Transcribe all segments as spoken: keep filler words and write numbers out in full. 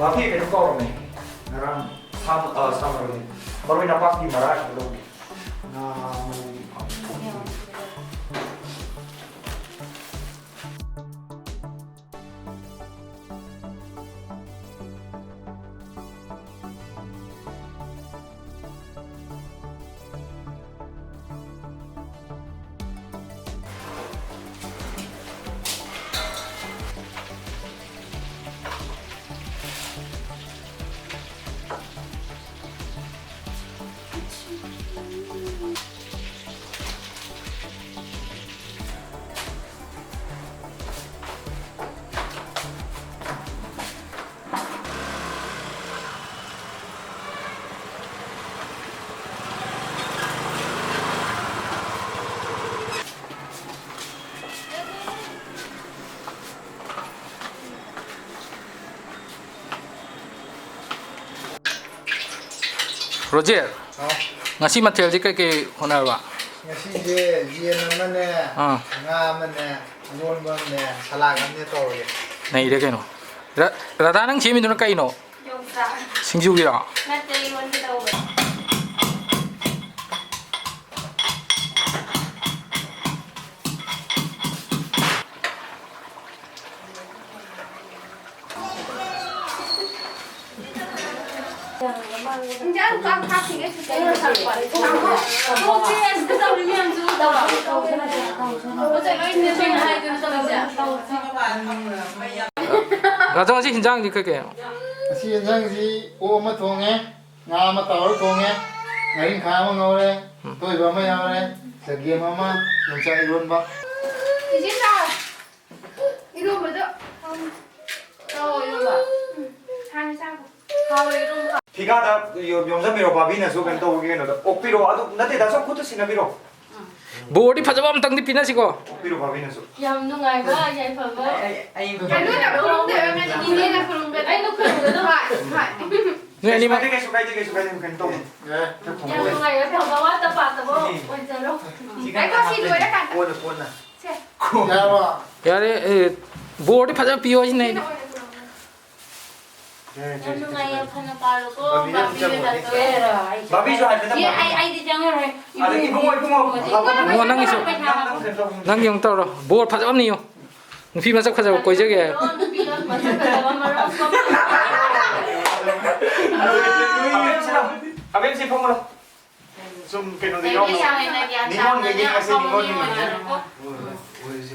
ꯚꯥꯕꯤ, ꯀꯩꯅꯣ ꯀꯧꯔꯝꯃꯦ꯫ ꯉꯔꯥꯡ ꯁꯥ-, ꯑ, ꯁꯥ ꯃꯔꯣꯏ, ꯃꯔꯣꯏ ꯅꯄꯥꯛꯄꯤ ꯃꯔꯥ ꯈꯤꯇ ꯂꯧꯒꯦ꯫ ꯉꯥ ꯃꯔꯣꯏ꯫ ꯔꯣꯖꯦ, ꯍꯥꯎ꯫ ꯉꯁꯤ ꯃꯊꯦꯜꯁꯤ ꯀꯩꯀꯩ ꯍꯣꯠꯅꯔꯕ? ꯉꯁꯤꯁꯦ ꯌꯦꯟ ꯑꯃꯅꯦ, ꯑꯥ꯫ ꯉꯥ ꯑꯃꯅꯦ, ꯏꯔꯣꯟꯕ ꯑꯃꯅꯦ, ꯁꯂꯥꯗ ꯑꯃꯅꯦ ꯇꯧꯔꯒꯦ꯫ ꯅꯩꯔꯦ ꯀꯩꯅꯣ꯫ ꯔ-, ꯔꯙꯥ, ꯅꯪ ꯁꯦꯝꯃꯤꯗꯨꯅ ꯀꯩꯅꯣ? ꯌꯣꯡꯆꯥꯛ꯫ ꯁꯤꯡꯖꯨꯒꯤꯔꯣ? ꯅꯠꯇꯦ, ꯏꯔꯣꯟꯒꯦ ꯇꯧꯕ꯫ ꯉꯁꯤ ꯍꯤꯟꯖꯥꯡꯗꯤ ꯀꯩ ꯀꯩꯅꯣ? ꯉꯁꯤ ꯍꯤꯟꯖꯥꯡꯁꯤ ꯑꯣꯛ ꯑꯃ ꯊꯣꯡꯉꯦ, ꯉꯥ ꯑꯃ ꯇꯥꯎꯔ ꯊꯣꯡꯉꯦ, ꯉꯥꯔꯤꯡꯈꯥ ꯑꯃ ꯉꯧꯔꯦ, ꯎꯝ꯫ ꯑꯇꯣꯏꯕ ꯑꯃ ꯌꯥꯎꯔꯦ, ꯆꯒꯦꯝ ꯑꯃ, ꯌꯣꯡꯆꯥꯛ ꯏꯔꯣꯟꯕ꯫ ꯏꯆꯦ ꯆꯥ꯫ ꯏꯔꯣꯟꯕꯗꯣ꯫ ꯆꯥꯎ ꯏꯔꯣꯟꯕ꯫ ꯎꯝ꯫ ꯍꯥꯟꯅ ꯆꯥꯈꯣ꯫ ꯍꯥꯎꯋꯦ ꯏꯔꯣꯟꯕ꯫ ꯐꯤꯒꯥꯗ ꯌꯣ-, ꯌꯣꯝꯁꯤꯟꯕꯤꯔꯣ, ꯚꯥꯕꯤꯅꯁꯨ ꯀꯩꯅꯣ ꯇꯧꯕꯒꯤ ꯀꯩꯅꯣꯗ꯫ ꯑꯣꯛꯄꯤꯔꯣ, ꯑꯗꯨ ꯅꯠꯇꯦ, ꯗꯥ ꯁꯣꯝ ꯈꯨꯠꯇ ꯁꯤꯟꯅꯕꯤꯔꯣ꯫ ꯎꯝ꯫ ꯕꯣꯔꯗꯤ ꯐꯖꯕ ꯑꯝꯇꯪꯗꯤ ꯄꯤꯅꯁꯤꯀꯣ꯫ ꯑꯣꯛꯄꯤꯔꯣ, ꯚꯥꯕꯤꯅꯁꯨ꯫ ꯌꯥꯝ ꯅꯨꯡꯉꯥꯏꯕ, ꯌꯥꯏꯐꯕ꯫ ꯑꯩ, ꯑꯩ, ꯑꯩ ꯑꯩ ꯅꯣꯏꯅ ꯈꯨꯔꯨꯝꯗꯣꯏ ꯑꯣꯏꯔꯝꯒꯅꯤ, ꯏꯅꯦꯅ ꯈꯨꯔꯨꯝꯒꯗꯣꯏ꯫ ꯑꯩꯅ ꯈꯨꯔꯨꯝꯒꯗꯧꯕ꯫ ꯍꯣꯏ, ꯍꯣꯏ꯫ ꯅꯣꯏ ꯀꯩꯁꯨ ꯑꯅꯤꯃꯛ꯫ ꯀꯥꯏꯗꯦ, ꯀꯩꯁꯨ ꯀꯥꯏꯗꯦ, ꯀꯩꯁꯨ ꯀꯥꯏꯗꯦ, ꯀꯩꯅꯣ ꯇꯧꯕꯅꯤ꯫ ꯌꯥꯝ ꯅꯨꯡꯉꯥꯏꯕ, ꯐꯕ, ꯋꯥꯠꯇ ꯄꯥꯗꯕ ꯁꯤ, ꯑꯣꯏꯖꯔꯣ꯫ ꯁꯤ ꯉꯥꯏꯈꯣ, ꯁꯤ ꯂꯣꯏꯔꯀꯥꯟꯗ꯫ ꯀꯣꯟꯅ, ꯀꯣꯟꯅ꯫ ꯁꯦ꯫ ꯌꯥꯔꯕ? ꯌꯥꯔꯦ, ꯑꯦ, ꯕꯣꯔꯗꯤ ꯐꯖꯅ ꯄꯤꯌꯣ ꯁꯤꯅꯦ ꯑꯩꯗꯤ꯫ ꯁꯤꯅ ꯑꯣꯏꯅ ꯄꯨꯔꯛꯑꯣ꯫ ꯌꯥꯝ ꯅꯨꯡꯉꯥꯏꯌꯦ, ꯐꯅ ꯄꯥꯜꯂꯨꯀꯣ꯫ ꯕꯥꯕꯤꯁꯨ ꯍꯥꯏꯐꯦꯠꯇꯪ ꯄꯥꯜꯂꯨ꯫ ꯑꯦ, ꯑꯩꯗꯤ ꯆꯪꯉꯔꯣꯏ꯫ ꯑꯗ ꯏꯕꯨꯡꯉꯣ, ꯏꯕꯨꯡꯉꯣ, ꯏꯕꯨꯡꯉꯣ, ꯅꯪꯒꯤꯁꯨ꯫ ꯅꯪ, ꯅꯪ ꯀꯩꯅꯣ ꯇꯧꯕꯅꯤ꯫ ꯅꯪꯒꯤ ꯑꯃꯨꯛ ꯇꯧꯔꯣ꯫ ꯕꯣꯔ ꯐꯖꯕ ꯑꯃ ꯅꯤꯌꯣ꯫ ꯅꯨꯄꯤ ꯃꯁꯛ ꯐꯖꯕ ꯀꯣꯏꯖꯒꯦ ꯍꯥꯏꯌꯣ꯫ ꯅꯨꯄꯤ ꯃꯁꯛ ꯐꯖꯕ ꯃꯔꯣꯝ ꯑꯕꯦꯝꯁꯤ ꯂꯥꯎ꯫ ꯑꯕꯦꯝꯁꯤ ꯐꯝꯃꯨ ꯂꯥꯎ꯫ ꯁꯨꯝ ꯀꯩꯅꯣꯗ ꯌꯥꯎꯅ꯫ ꯅꯤꯉꯣꯜꯈꯩꯗꯤ ꯉꯁꯤ ꯅꯤꯉꯣꯜ ꯅꯨꯃꯤꯠꯅꯦ꯫ ꯑꯣꯏꯔꯁꯦ, ꯑꯣꯏꯔꯁꯦ꯫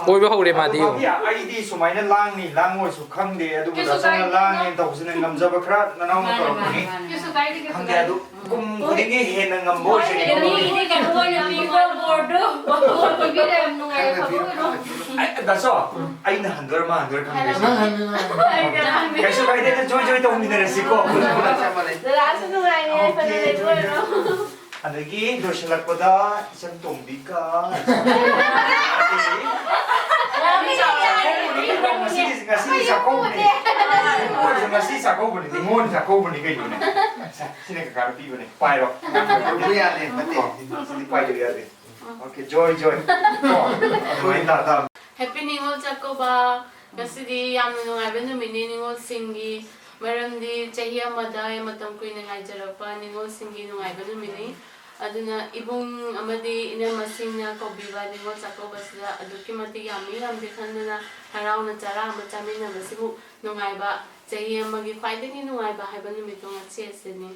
ꯀꯣꯏꯕ ꯍꯧꯔꯦ ꯃꯥꯗꯤ꯫ ꯑꯗꯣ ꯃꯥꯗꯤ ꯑꯩꯗꯤ ꯁꯨꯃꯥꯏꯅ ꯂꯥꯡꯅꯤ ꯂꯥꯡꯉꯣꯏꯁꯨ ꯈꯪꯗꯦ, ꯑꯗꯨꯕꯨ ꯀꯩꯁꯨ ꯅꯁꯥꯅ ꯀꯥꯏꯗꯦ꯫ ꯂꯥꯡꯉꯦꯅ ꯇꯧꯕꯁꯤꯅ ꯉꯝꯖꯕ ꯈꯔ ꯅꯅꯥꯎꯅ ꯃꯥꯅꯦ, ꯇꯧꯔꯛꯄꯅꯤ꯫ ꯃꯥꯅꯦ, ꯃꯥꯅꯦ꯫ ꯈꯪꯗꯦ, ꯑꯗꯨ ꯀꯨꯝ ꯈꯨꯗꯤꯡꯒꯤ ꯍꯦꯟꯅ ꯉꯝꯕ ꯑꯣꯏꯁꯅꯨ꯫ ꯃꯤꯗꯤ ꯀꯩꯅꯣ ꯑꯣꯏꯅ ꯄꯤꯕ ꯕꯣꯔꯗꯣ꯫ ꯕꯣꯔ ꯄꯤꯕꯤꯔꯦ, ꯌꯥꯝ ꯅꯨꯡꯉꯥꯏꯔꯦ, ꯐꯖꯅ ꯑꯣꯏꯔꯣ꯫ ꯑꯩ, ꯗꯥꯆꯣ, ꯑꯩꯅ ꯍꯟꯗꯣꯏꯔ ꯃꯥ ꯍꯟꯗꯣꯏꯔ ꯈꯪꯗꯦ꯫ ꯅꯪ ꯍꯟꯗꯣꯏ, ꯅꯪ ꯍꯟꯗꯣꯏ꯫ ꯀꯩꯁꯨ ꯀꯥꯏꯗꯦ, ꯖꯣꯏ ꯖꯣꯏ ꯇꯧꯃꯤꯟꯅꯔꯁꯤꯀꯣ꯫ ꯗꯗꯥꯁꯨ ꯅꯨꯡꯉꯥꯏꯔꯦ, ꯐꯖꯅ ꯂꯩꯕ ꯑꯣꯏꯔꯣ꯫ ꯑꯗꯒꯤ ꯂꯣꯏꯁꯤꯜꯂꯛꯄꯗ ꯏꯆꯟ ꯇꯣꯝꯕꯤꯒ ꯉꯁꯤꯗꯤ, ꯉꯁꯤꯗꯤ ꯆꯥꯛꯀꯧꯕꯅꯤ꯫ ꯉꯁꯤ ꯆꯥꯛꯀꯧꯕꯅꯤ, ꯅꯤꯉꯣꯜ ꯆꯥꯛꯀꯧꯕꯅꯤ ꯀꯩꯅꯣꯅꯦ꯫ ꯁꯤꯅ ꯀꯀꯥꯅ ꯄꯤꯕꯅꯦ, ꯄꯥꯏꯔꯣ꯫ ꯇꯧꯕ ꯌꯥꯗꯦ, ꯐꯠꯇꯦ꯫ ꯁꯤꯗꯤ ꯄꯥꯏꯗꯕ ꯌꯥꯗꯦ꯫ ꯑꯣꯀꯦ, ꯖꯣꯏ, ꯖꯣꯏ꯫ ꯀꯣ, ꯑꯗꯨꯃꯥꯏꯅ ꯇꯥ ꯇꯥꯕꯅꯤ꯫ ꯍꯦꯄꯤ ꯅꯤꯉꯣꯜ ꯆꯥꯛꯀꯧꯕ꯫ ꯉꯁꯤꯗꯤ ꯌꯥꯝꯅ ꯅꯨꯡꯉꯥꯏꯕ ꯅꯨꯃꯤꯠꯅꯤ ꯅꯤꯉꯣꯜꯁꯤꯡꯒꯤ, ꯃꯔꯝꯗꯤ ꯆꯍꯤ ꯑꯃꯗ ꯃꯇꯝ ꯀꯨꯏꯅ ꯉꯥꯏꯖꯔꯛꯄ ꯅꯤꯉꯣꯜꯁꯤꯡꯒꯤ ꯅꯨꯡꯉꯥꯏꯕ ꯅꯨꯃꯤꯠꯅꯤ꯫ ꯑꯗꯨꯅ ꯏꯕꯨꯡ ꯑꯃꯗꯤ ꯏꯅꯝꯃꯁꯤꯡꯅ ꯀꯧꯕꯤꯕ ꯅꯤꯉꯣꯜ ꯆꯥꯛꯀꯧꯕꯁꯤꯗ ꯑꯗꯨꯛꯀꯤ ꯃꯇꯤꯛ ꯌꯥꯝꯃꯤ ꯌꯥꯝꯗꯦ ꯈꯟꯗꯅ ꯍꯔꯥꯎꯅ ꯆꯔꯥ ꯑꯃ ꯆꯥꯃꯤꯟꯅꯕꯁꯤꯕꯨ ꯅꯨꯡꯉꯥꯏꯕ, ꯆꯍꯤ ꯑꯃꯒꯤ ꯈ꯭ꯋꯥꯏꯗꯒꯤ ꯅꯨꯡꯉꯥꯏꯕ ꯍꯥꯏꯕ ꯅꯨꯃꯤꯠꯇꯣ ꯉꯁꯤ ꯑꯁꯤꯅꯤ꯫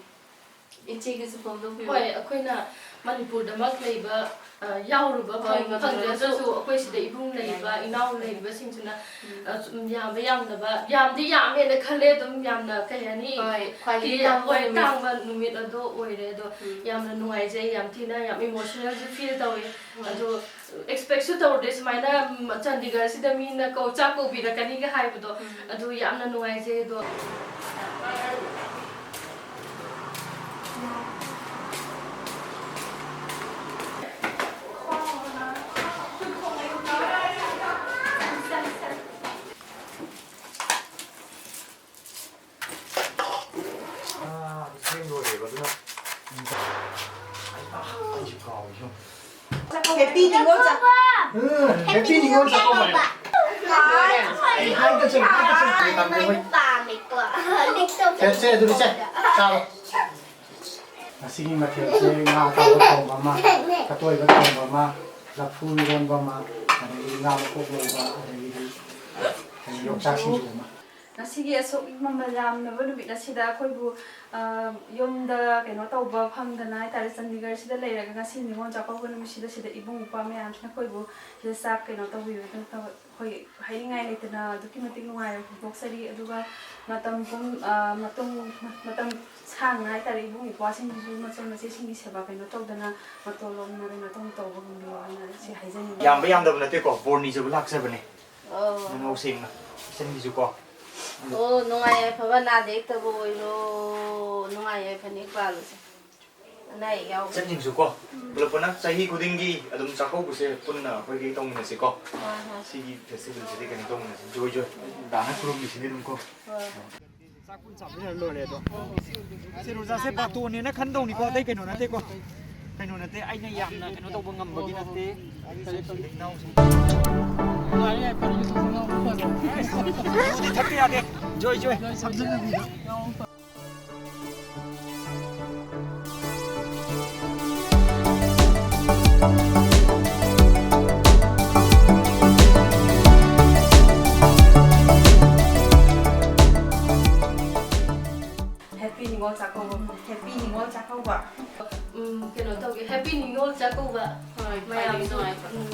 ꯏꯆꯦꯒꯤꯁꯨ ꯐꯣꯡꯗꯣꯛꯄꯤꯌꯨ꯫ ꯍꯣꯏ, ꯑꯩꯈꯣꯏꯅ ꯃꯅꯤꯄꯨꯔꯗꯃꯛ ꯂꯩꯕ, ꯑ, ꯌꯥꯎꯔꯨꯕ ꯍꯣꯏ, ꯐꯪ-, ꯉꯝꯗ꯭ꯔꯒꯁꯨ꯫ ꯐꯪꯗ꯭ꯔꯒꯁꯨ ꯑꯩꯈꯣꯏ ꯁꯤꯗ ꯏꯕꯨꯡ ꯂꯩꯔꯤꯕ, ꯌꯥꯏ꯫ ꯏꯅꯥꯎ ꯂꯩꯔꯤꯕꯁꯤꯡꯁꯤꯅ, ꯎꯝ꯫ ꯑ, ꯁꯨꯝ ꯌꯥꯝꯕ ꯌꯥꯝꯗꯕ, ꯌꯥꯝꯗꯤ ꯌꯥꯝꯃꯦꯅ ꯈꯜꯂꯦ, ꯑꯗꯨꯝ ꯌꯥꯝꯅ, ꯀꯩ ꯍꯥꯏꯅꯤ, ꯍꯣꯏ, ꯈ꯭ꯋꯥꯏꯗꯒꯤ ꯀꯤ-, ꯇꯥꯡꯕ ꯍꯣꯏ, ꯅꯨꯃꯤꯠ꯫ ꯇꯥꯡꯕ ꯅꯨꯃꯤꯠ ꯑꯗꯣ ꯑꯣꯏꯔꯦ꯫ ꯑꯗꯣ ꯎꯝ꯫ ꯌꯥꯝꯅ ꯅꯨꯡꯉꯥꯏꯖꯩ, ꯌꯥꯝ ꯊꯤꯅ ꯌꯥꯝ ꯏꯃꯣꯁꯅꯦꯜꯁꯨ ꯐꯤꯜ ꯇꯧꯋꯦ꯫ ꯎꯝ꯫ ꯑꯗꯣ ꯑꯦꯛꯁꯄꯦꯛꯁꯨ ꯇꯧꯗꯦ ꯁꯨꯃꯥꯏꯅ, ꯎꯝ, ꯆꯥꯟꯗꯤꯒꯔꯁꯤꯗ ꯃꯤꯅ ꯀꯧ-, ꯆꯥꯛ ꯀꯧꯕꯤꯔꯛꯀꯅꯤꯒ ꯍꯥꯏꯕꯗꯣ꯫ ꯎꯝ꯫ ꯑꯗꯨ ꯌꯥꯝꯅ ꯅꯨꯡꯉꯥꯏꯖꯩ꯫ ꯑꯗꯣ ꯑꯥ, ꯏꯁꯤꯡ ꯂꯣꯏꯔꯦꯕ, ꯑꯗꯨꯅ ꯑꯩ, ꯑꯥ, ꯑꯩꯁꯨ ꯀꯥꯎꯏ, ꯁꯨꯝ꯫ ꯍꯦꯄꯤ ꯅꯤꯉꯣꯜ ꯆꯥꯛ-, ꯎꯝ, ꯍꯦꯄꯤ ꯅꯤꯉꯣꯜ ꯆꯥꯛꯀꯧꯕ ꯍꯥꯏꯕ꯫ ꯑꯩ ꯍꯥꯏꯒꯗ꯭ꯔꯥ, ꯍꯥꯏꯒꯗ꯭ꯔꯥ, ꯍꯥꯏꯒꯗ꯭ꯔꯥ, ꯍꯣꯏ꯫ ꯁꯦ, ꯑꯗꯨꯗꯤ ꯁꯦ, ꯆꯥꯔꯣ꯫ ꯉꯁꯤꯒꯤ ꯃꯊꯦꯜꯁꯦ ꯉꯥ ꯑꯇꯥꯎꯕ ꯊꯣꯡꯕ ꯑꯃ, ꯑꯇꯣꯏꯕ ꯊꯣꯡꯕ ꯑꯃ, ꯂꯐꯨ ꯏꯔꯣꯟꯕ ꯑꯃ, ꯑꯗꯒꯤ ꯉꯥ ꯃꯀꯣꯛ ꯂꯧꯕ, ꯑꯗꯒꯤꯗꯤ ꯌꯣꯡꯆꯥꯛ ꯁꯤꯡꯖꯨ ꯑꯃ꯫ ꯉꯁꯤꯒꯤ ꯑꯁꯨꯛ ꯃꯃꯜ ꯌꯥꯝꯂꯕ ꯅꯨꯃꯤꯠ ꯑꯁꯤꯗ ꯑꯩꯈꯣꯏꯕꯨ, ꯑ, ꯌꯨꯝꯗ ꯀꯩꯅꯣ ꯇꯧꯕ ꯐꯪꯗꯅ ꯍꯥꯏꯇꯥꯔꯦ, ꯆꯥꯟꯗꯤꯒꯔꯁꯤꯗ ꯂꯩꯔꯒ ꯉꯁꯤ ꯅꯤꯉꯣꯜ ꯆꯥꯛꯀꯧꯕ ꯅꯨꯃꯤꯠꯁꯤꯗ ꯁꯤꯗ ꯏꯕꯨꯡ ꯏꯄ꯭ꯋꯥ ꯃꯌꯥꯝꯁꯤꯅ ꯑꯩꯈꯣꯏꯕꯨ ꯁꯤꯗ ꯆꯥꯛ ꯀꯩꯅꯣ ꯇꯧꯕꯤꯕꯗꯨ ꯑꯩꯈꯣꯏ ꯍꯥꯏꯅꯤꯡꯉꯥꯏ ꯂꯩꯇꯅ ꯑꯗꯨꯛꯀꯤ ꯃꯇꯤꯛ ꯅꯨꯡꯉꯥꯏꯕ ꯐꯣꯡꯗꯣꯛꯆꯔꯤ꯫ ꯑꯗꯨꯒ ꯃꯇꯝ ꯄꯨꯡ, ꯑ, ꯃꯇꯨꯡ, ꯃꯇꯝ ꯁꯥꯡꯅ ꯍꯥꯏꯇꯥꯔꯦ, ꯏꯕꯨꯡ ꯏꯄ꯭ꯋꯥꯁꯤꯡꯁꯤꯁꯨ ꯃꯆꯟ ꯃꯆꯦꯁꯤꯡꯒꯤ ꯁꯦꯕꯥ ꯀꯩꯅꯣ ꯇꯧꯗꯅ ꯃꯇꯣꯟ ꯂꯣꯝꯅ ꯀꯩꯅꯣ ꯇꯧ-, ꯇꯧꯕ ꯉꯝꯕꯤꯌꯣ ꯍꯥꯏꯅ ꯁꯤ ꯍꯥꯏꯖꯅꯤꯡꯉꯤ꯫ ꯌꯥꯝꯕ ꯌꯥꯝꯗꯕ ꯅꯠꯇꯦꯀꯣ, ꯕꯣꯔ ꯅꯤꯖꯕ ꯂꯥꯛꯆꯕꯅꯦ꯫ ꯑꯣ꯫ ꯅꯪ ꯁꯦꯡꯅ ꯏꯆꯟꯒꯤꯁꯨꯀꯣ꯫ ꯑꯣ, ꯅꯨꯡꯉꯥꯏ ꯌꯥꯏꯐꯕ ꯅꯥꯗ ꯌꯦꯛꯇꯕ ꯑꯣꯏꯔꯣ꯫ ꯅꯨꯡꯉꯥꯏ ꯌꯥꯏꯐꯅ ꯍꯦꯛ ꯄꯥꯜꯂꯨꯁꯦ꯫ ꯑꯅꯥ ꯑꯌꯦꯛ ꯌꯥꯎꯕ꯫ ꯏꯆꯟꯁꯤꯡꯁꯨꯀꯣ, ꯄꯨꯂꯞ ꯄꯨꯟꯅ ꯆꯍꯤ ꯈꯨꯗꯤꯡꯒꯤ ꯑꯗꯨꯝ ꯆꯥꯛꯀꯧꯕꯁꯦ ꯄꯨꯟꯅ ꯑꯩꯈꯣꯏꯒꯤ ꯇꯧꯃꯤꯟꯅꯁꯤꯀꯣ꯫ ꯍꯣꯏ, ꯍꯣꯏ꯫ ꯁꯤꯒꯤ ꯐꯦꯁꯇꯤꯚꯦꯜꯁꯤꯗꯤ ꯀꯩꯅꯣ ꯇꯧꯃꯤꯟꯅꯁꯤ, ꯖꯣꯏ ꯖꯣꯏ꯫ ꯗꯥꯅ ꯈꯨꯔꯨꯝꯃꯤꯁꯤꯅꯤ ꯑꯗꯨꯝ ꯀꯣ꯫ ꯍꯣꯏ꯫ ꯆꯥꯛ ꯄꯨꯟ ꯆꯥꯃꯤꯟꯅꯔ ꯂꯣꯏꯔꯦ ꯑꯗꯣ꯫ ꯁꯤ ꯔꯣꯖꯥꯁꯦ ꯕꯥꯇꯣꯟꯅꯦꯅ ꯈꯟꯗꯧꯅꯤꯀꯣ, ꯑꯇꯩ ꯀꯩꯅꯣ ꯅꯠꯇꯦꯀꯣ꯫ ꯀꯩꯅꯣ ꯅꯠꯇꯦ, ꯑꯩꯅ ꯌꯥꯝꯅ ꯀꯩꯅꯣ ꯇꯧꯕ ꯉꯝꯕꯒꯤ ꯅꯠꯇꯦ꯫ ꯑꯗꯨꯗꯤ ꯊꯛꯇ ꯌꯥꯗꯦ꯫ ꯖꯣꯏ, ꯖꯣꯏ꯫ Happy ꯅꯤꯉꯣꯜ ꯆꯥꯛꯀꯧꯕ꯫ Happy ꯅꯤꯉꯣꯜ ꯆꯥꯛꯀꯧꯕ꯫ ꯎꯝ, ꯀꯩꯅꯣ ꯇꯧꯒꯦ꯫ Happy ꯅꯤꯉꯣꯜ ꯆꯥꯛꯀꯧꯕ꯫ ꯍꯣꯏ, ꯃꯌꯥꯝꯁꯨ꯫ ꯈ꯭ꯋꯥꯏꯗꯒꯤ ꯅꯨꯡꯉꯥꯏꯕ꯫ ꯎꯝ꯫